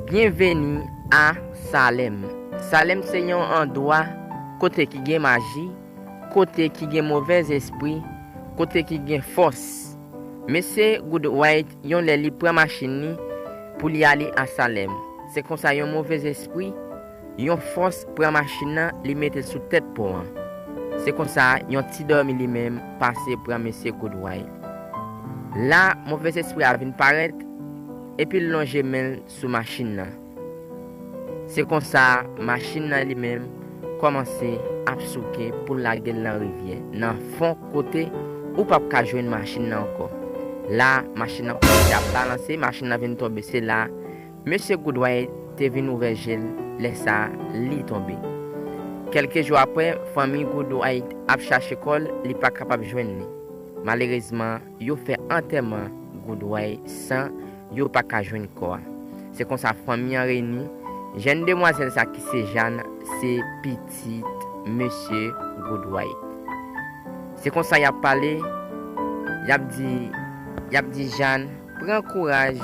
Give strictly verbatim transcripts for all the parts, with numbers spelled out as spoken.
Byenveni a Salèm. Salèm se yon andwa kote ki gen maji, kote ki gen movèz espri, kote ki gen fòs. Mesye Goodwhite, yon lè li pran machin li pou li ale a Salèm. Se konsa yon movèz espri, yon fòs pran machin nan, li mete l sou tèt pon an. Se konsa yon ti dòmi li menm pase pran mesye Goodwhite. La, movèz espri a vin parèt, epi l lonje men l sou machin nan. Se konsa, machin nan li menm kòmanse ap souke pou l lage l nan rivyè, nan fon kote ou p ap ka jwenn machin nan ankò. La, machin nan kòmanse ap balanse, machin nan vin tonbe. Se la, mesye Goodwhite te vin ouvè je l, lè sa a, li tonbe. Kèlke jou apre, fanmi Goodwhite ap chache kò l, li pa kapab jwenn li. Malerezman, yo fè antèman Goodwhite san yo pa ka jwenn kò a. Se konsa fanmi an reyini, jèn demwazèl sa ki se Jàn, se pitit mesye Goodwhite. Se konsa y ap pale, y ap di, y ap di Jàn, pran kouraj,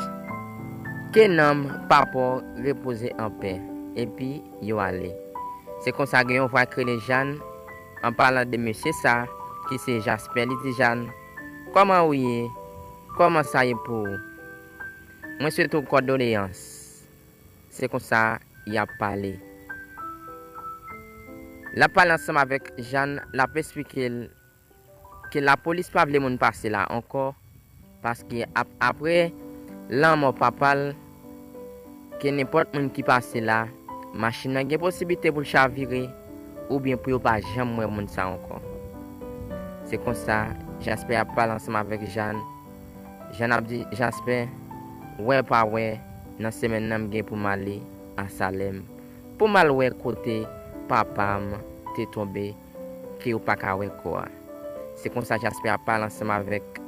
ke nanm papa w repoze anpè, epi yo ale. Se konsa gen yon vwa k rele Jàn, an palan de mesye sa, ki se Jasper, li di Jàn, kòman ou ye? Kòman sa ye pou ou? Mwen swete w kondoleyans. Se konsa y ap pale. L ap pale ansanm avèk Jàn, l ap esplike l ke lapolis pa vle moun pase la ankò, paske ap, apre lanmò papa l, ke nenpòt moun ki pase la, machin nan gen posiblite pou l chavire, oubyen pou yo pa janm wè moun sa ankò. Se konsa, Jasper ap pale ansanm avèk Jàn. Jàn ap di, Jasper, wè pa wè, nan semèn nan m gen pou m ale a Salèm, pou m al wè kote papa m te tonbe, ke yo pa ka wè kò a. Se konsa Jasper ap pale ansanm avèk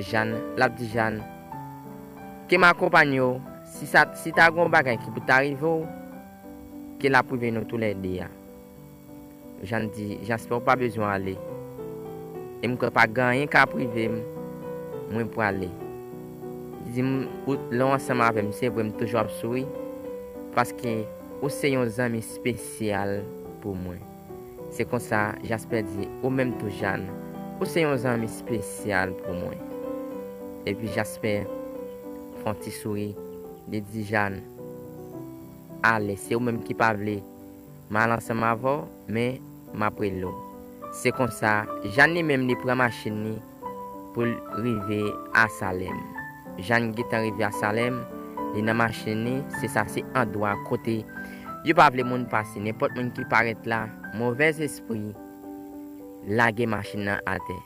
Jàn, l ap di Jàn, ke m akonpanye w, si sa, si ta gen yon bagay ki pou ta rive w, ke l ap rive nou toulède a. Jàn di, Jasper, ou pa bezwen ale. E m kwè pa gen anyen k ap rive m, mwen prale. Li di m, ou, lè w ansanm avè m, se vre m toujou ap souri, paske ou se yon zanmi espesyal pou mwen. Se konsa, Jasper di, ou menm tou, Jàn, ou se yon zanmi espesyal pou mwen. Epi Jasper fè yon ti souri, li di, Jàn, ale, se ou menm ki pa vle m al ansanm avè w, men m ap rele w. Se konsa, Jàn li menm li pran machin li pou l rive a Salèm. Jàn gentan rive a Salèm, li nan machin li, se sa se andwa kote yo pa vle moun pase. Nenpòt moun ki parèt la, movèz espri lage machin nan atè.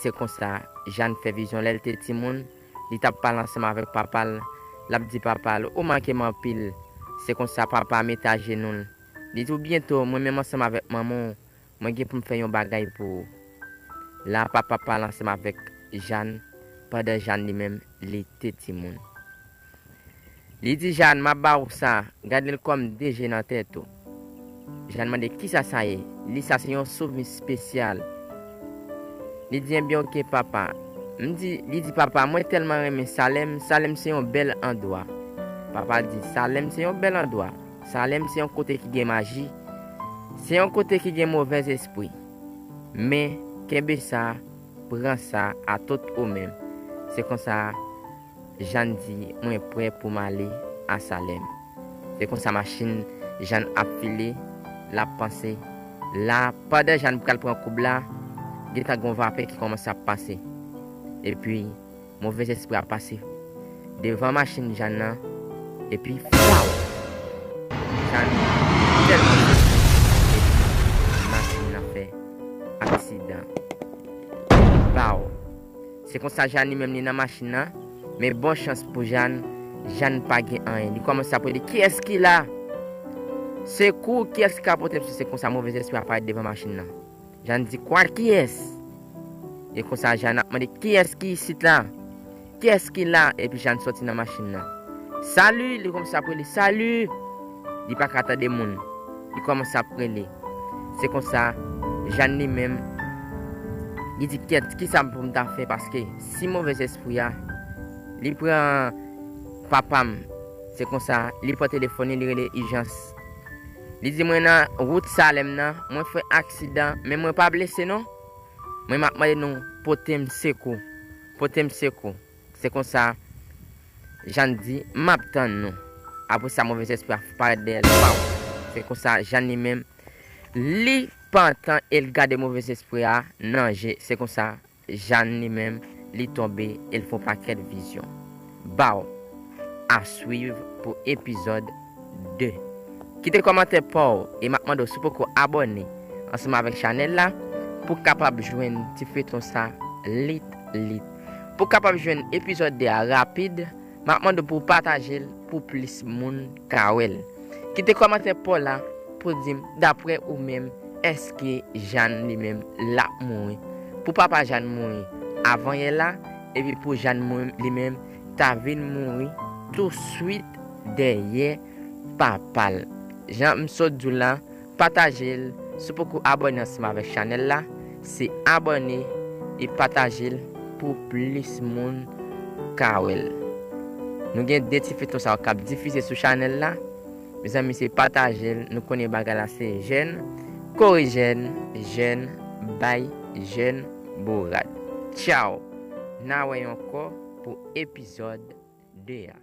Se konsa, Jàn fè vizyon lè l te timoun, li t ap pale ansanm avèk papa l, l ap di papa l, ou manke m anpil. Se konsa, papa mete ajenou l. Li di w byento, mwen menm ansanm avèk manman w, mwen gen pou m fè yon bagay pou ou. La, papa pale ansanm avèk Jàn, pandan Jàn li menm, li te timoun. Li di Jàn, m ap ba ou sa, gade l kòm de je nan tèt ou. Jàn mande, kisa sa ye? Li, sa se yon souvni espesyal. Li di, ebyen, oke, papa. M di, li di, papa, mwen tèlman renmen Salèm, Salèm se yon bèl andwa. Papa di, Salèm se yon bèl andwa. Salèm se yon kote ki gen maji. Se yon kote ki gen movèz espri. Men, kenbe sa, pran sa a tout ou menm. Se konsa, Jàn di, mwen prè pou m ale a Salèm. Se konsa machin Jàn ap file, l ap panse. La, pandan Jàn pral pran koub la, gentan gon vapè ki kòmanse ap pase. Epi, movèz espri a pase devan machin Jàn nan, epi faw! Jàn tèlman machin nan fè aksidan. Baw! Se konsa Jàn li menm li nan machin nan, men bon chans pou Jàn, Jàn pa gen anyen. Li kòmanse ap rele, kiyès ki la? Sekou, kiyès ki ka pote m sekou? Se konsa movèz espri a parèt devan machin nan. Jàn di, kwa, kiyès? E konsa Jàn ap mande, kiyès ki isit la? Kiyès ki la? Epi Jàn sòti nan machin nan. Sali! Li kòmanse ap rele, sali! Li pa ka tande moun. Li kòmanse ap rele. Se konsa, Jàn li menm, li di, kyèt, kisa pou m ta fè? Paske si movèz espri a, li pran papa m, Se konsa, li pran telefòn li, li rele ijans. Li di, "Mwen nan wout Salèm nan, mwen fè aksidan, men mwen pa blese non. Mwen m ap mande nou pote m sekou. Pote m sekou." Se konsa, Jàn di, "M ap tann nou." Apre sa, movèzespri a parèt dèyè l, paw. Se konsa, Jàn li menm, li pantan e l gade movèzespri a nan je. Se konsa, Jàn li menm, li tonbe e l fè yon pakèt vizyon. Baw, a swiv pou epizòd de. Kite kòmantè pa w e m ap mande w si w poko abòne ansanm avèk chanèl la pou w kapab jwenn ti feyton sa lit lit. Pou w kapab jwenn epizòd de a rapid, m ap mande w pou w pataje l pou plis moun ka wè l. Kite kòmantè pa w la pou w di m, daprè ou menm, èske Jàn li menm l ap mouri? Pou papa Jàn mouri avanyè la, epi pou Jàn mouri li menm ta vin mouri touswit dèyè papa l. Jan m sot di w la, pataje l. Si w poko abòne ansanm avèk chanèl la, se abòne e pataje l pou plis moun ka wè l. Nou gen de ti feyton sa yo k ap difize sou chanèl la. Mezanmi, se pataje l. Nou konnen bagay la se jèn, kore jèn, jèn, bay jèn bourad. Tchaw! N a wè ankò pou epizòd de a.